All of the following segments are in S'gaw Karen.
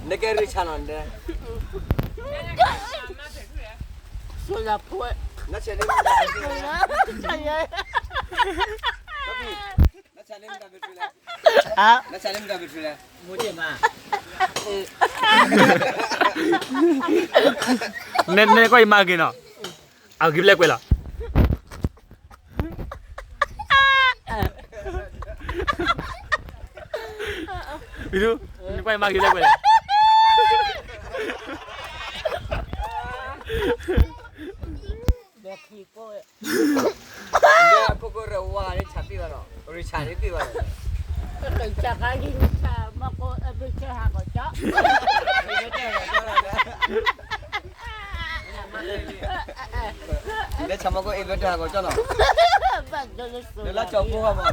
နကဲရံၣ်ဆၣ်နီၤဒဲး, နဆဲးလၢမတၤဘဲထူလဲၣ်, နဆဲးလၢမတၤဘဲထူလဲၣ်, နဲနဲကွၢ်ယမါဂ့ၤနီၤ, အဂ့ၤဘျဲၣ်ကွဲးလီၤ. ဘီဒူ, နကွၢ်ယမါဂ့ၤဘျဲၣ်ကွဲးလီၤ. ခိၣ်ကိၣ်ရဝါန့ၣ်ဆၣ်သ့ၣ်ဘၣ်နီၤ, ရံၣ်ဆၣ်န့ၣ်သ့ၣ်ဘၣ်နီၤ, လၢဆၣ်မီၢ်ကိၣ်အ့ၣ်ဘၢတၢ်ဟးဂီၤကၠီနီၤ, လၢလၢကၠီဖိဘၣ်မး,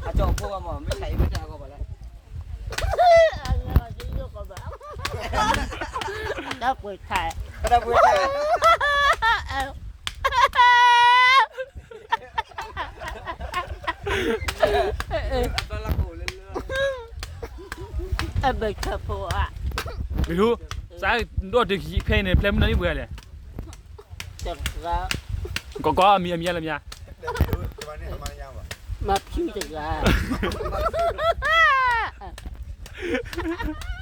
အကၠီဖိဘၣ်မး မ့ၢ်ဆၣ်အ့ၣ်ဘၢတၢ်ဟးဂီၤဘၣ်လဲၣ်. တၢ်ပှ့ၤထါ, တၢ်ပှ့ၤထါ, အဘၢဆၣ်ဖိဧါ, မ့ၢ်ထူ, စးဒိၣ်တုၤဖဲအံၤန့ၣ် ဖျဲမုၢ်နီၢ်နံၣ်ပှဲၤလဲၣ်, ကီကီအမံၤအမံၤလၢမံၤ, မၤဖံတဂၤ